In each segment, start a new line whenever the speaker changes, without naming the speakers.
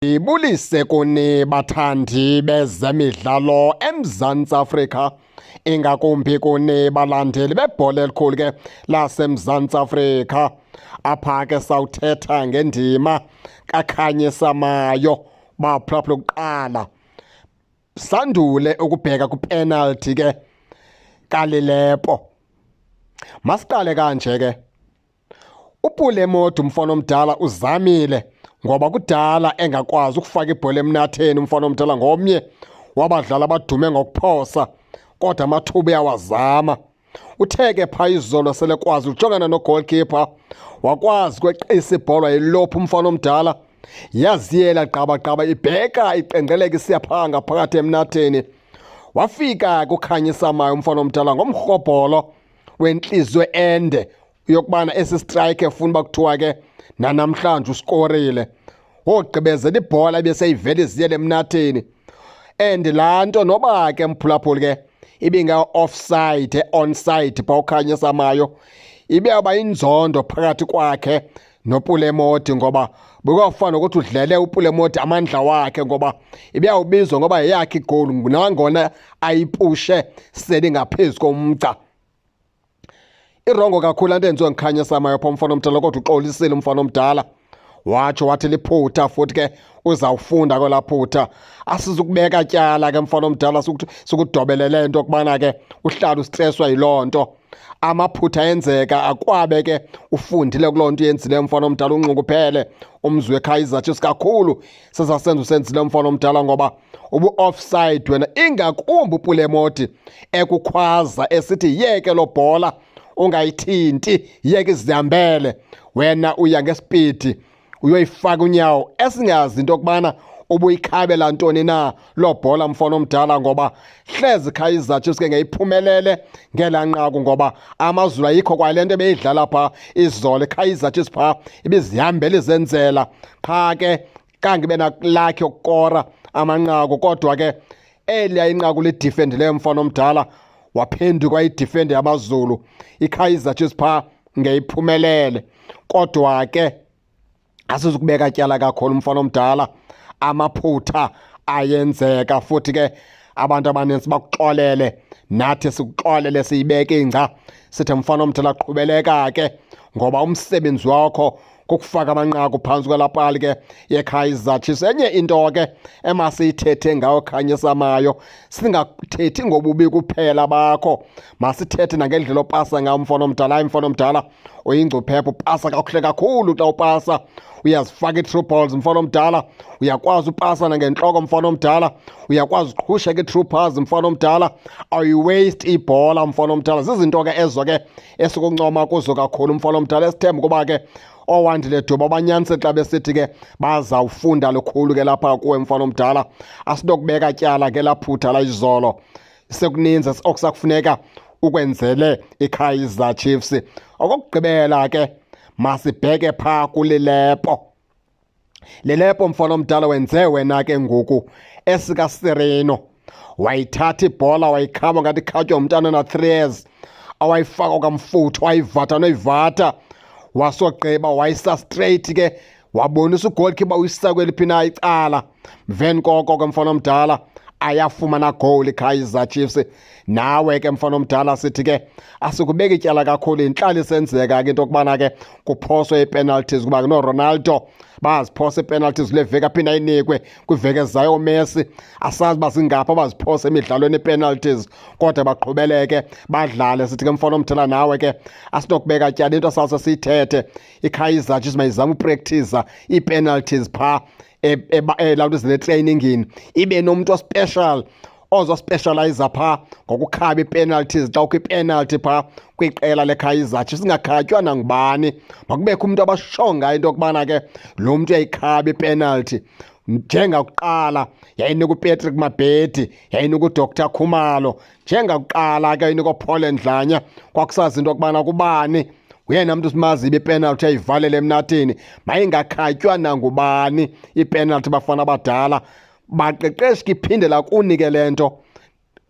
Ndibulise kuni bathandi bezemidlalo eMzantsi Afrika, ingakumbi kuni balandeli bebhola elikhulu ke laseMzantsi Afrika. Apha ke sawuthetha ngendima kaKhanyisa Mayo baphulaphula kuqala. Sandule ukubheka kwipenalty ke kaLilepo. Masiqale kanje ke. UPule Mmodi umfana omdala uzamile ngoba kudala engakwazi ukufaka ibhola emnatheni. Umfana omdala ngomnye wabadlali abadume ngokuphosa, kodwa amathuba uyawazama. Uthe ke phaa izolo selekwazi ujongana nogoalkeeper, wakwazi kweqisa ibhola yilophu umfana omdala, yaziyela gqabagqaba ibheka iqenqeleka isiya phaa ngaphakathi emnatheni. Wafika kuKhanyisa Mayo umfana omdala ngomrhobholo wentliziyo ende yokubana esi strike efuna uba kuthiwa ke nanamhlanje uskorile. Wogqibezela ibhola ebeseyivela iziyele emnatheni. And laa nto noba ke mphulaphuli ke ibinga-offside onside phaa uKhanyisa Mayo, ibiyawuba inzondo phakathi kwakhe noPule Mmodi, ngoba bekuyawufana nokuthi udlele uPule Mmodi amandla wakhe, ngoba ibiyawubizwa ngoba yeyakhe igowuli nangona ayipushe selingaphezu komgca. Irongo kakhulu laa nto yenziwe nguKhanyisa Mayo phaa umfana omdala, kodwa uxolisile umfana omdala, watsho wathi liphutha futhi ke uzawufunda kwelaa phutha. Asizukubeka tyala ke mfana omdala, sikudobelele into yokubana ke uhlala ustreswa yiloo nto. Amaphutha ayenzeka, akwabe ke ufundile kuloo nto uyenzileyo mfana omdala, unxunguphele umzi weKaizer Chiefs kakhulu sesasenza usenzile mfana omdala, ngoba ubu-offside wena, ingakumbi uPule Mmodi ekukhwaza esithi yeke lo bhola ungayithinti, yeke izihambele, wena uya ngesipidi uyoyifaka unyawo, esingazi into yokubana ubuyikhabela ntoni na loo bhola mfana omdala, ngoba hlezi Kaizer Chiefs ke ngeyiphumelele ngelaa nqaku, ngoba AmaZulu ayikho kwale nto ebeyidlala phaa izolo. IKaizer Chiefs phaa ibizihambela izenzela qha ke, kange ibe nalakhi yokukora amanqaku, kodwa ke eliya inqaku lidifendileyo mfana omdala, waphenduka idifendi yamaZulu. IKaizer Chiefs phaa ngeyiphumelele, kodwa ke asizukubeka tyala kakhulu mfana omdala, amaphutha ayenzeka futhi ke abantu abaninzi bakuxolele, nathi sikuxolele, siyibeke ingca sithi mfana omdala qhubeleka ke, ngoba umsebenzi wakho kukufaka amanqaku phantsi kwelaa pali ke yeKaizer Chiefs. Enye into ke emasiyithethe ngayo Khanyisa Mayo, singathethi ngobubi kuphela bakho, masithethe nangendlela opasa ngayo mfana omdala. Hayi mfana omdala, uyingcuphepha, upasa kakuhle kakhulu. Xa upasa uyazifaka ii-through balls mfana omdala, uyakwazi upasa nangentloko mfana omdala, uyakwazi uqhusheka ii-through pass mfana omdala, awuyiwaste ibhola mfana omdala. Zizinto ke ezo ke esikuncoma kuzo kakhulu mfana omdala, esithemba ukuba ke oWandile Duba banyanise xa besithi ke bazawufunda lukhulu ke lapha kuwe mfana omdala. Asinokubeka tyala ke laphutha layizolo, sekuninzi okusakufuneka ukwenzele iKaizer Chiefs. Okokugqibela ke masibheke phaa kuLilepo. Lilepo mfana omdala, wenze wena ke ngoku esikaSirino, wayithatha ibhola wayikhaba ngathi ikhatywa umntana na-3 years, awayifaka kamfutho, wayivatha noyivatha, wasogqiba wayisa straight ke, wabonisa ugoalkeeper uyisa kweliphi na icala. Mveni koko ke mfana omdala ayafumana goal iKaizer Chiefs. Nawe ke mfana omdala sithi ke asikubeka ityala kakhulu, intlalo isenzeka ke into yokubana ke kuphoswe ii-penalties, kuba noRonaldo baziphosa ii-penalties kule veki, aphinda ayinikwe kwiveki ezayo. Messi asazi uba zingaphi abaziphosa emidlalweni ii-penalties, kodwa baqhubeleke badlale. Sithi ke mfana omdala nawe ke asinokubeka tyala, into sawuse siyithethe, iKaizer Chiefs mayizame upractice ii-penalties phaa laa nto zile-trainingini, ibe nomntu ospecial ozospecializa phaa ngokukhaba ii-penalties. Xa kukho ipenalty phaa kwiqela leKaizer Chiefs singakhatywa nangubani, makubekho umntu abashongayo into yokubana ke lo mntu uyayikhaba ipenalty. Njengakuqala yayinika uPatrick Mabedi, yayinika uDr Khumalo, njengakuqala ke yayinika uPaul Ndlanya, kwakusazi into yokubana kubani uyena mntu simaziyo ipenalty ayivalele emnathini. Mayingakhatywa nangubani ipenalty, bafana abadala baqeqeshi, ke iphindela kunike le nto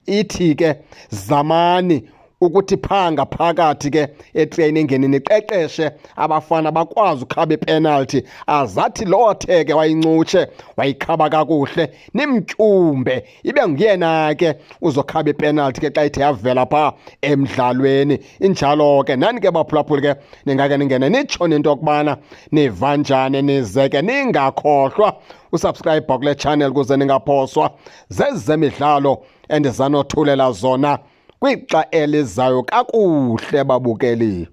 ithi ke zamani Ukuthi phaa ngaphakathi ke etreyiningini niqeqeshe abafana bakwazi ukhaba ipenalty, azathi lowo theke wayincutshe wayikhaba kakuhle nimtyumbe ibe nguyena ke uzokhaba ipenalty ke xa ithe yavela phaa emdlalweni. Injalo ke nani ke baphulaphuli ke ningake ningene nitsho into yokubana niva njani, nize ke ningakhohlwa usubscribe kule channel kuze ningaphoswa zezemidlalo endizanothulela zona kwixa elizayo. Kakuhle babukeli.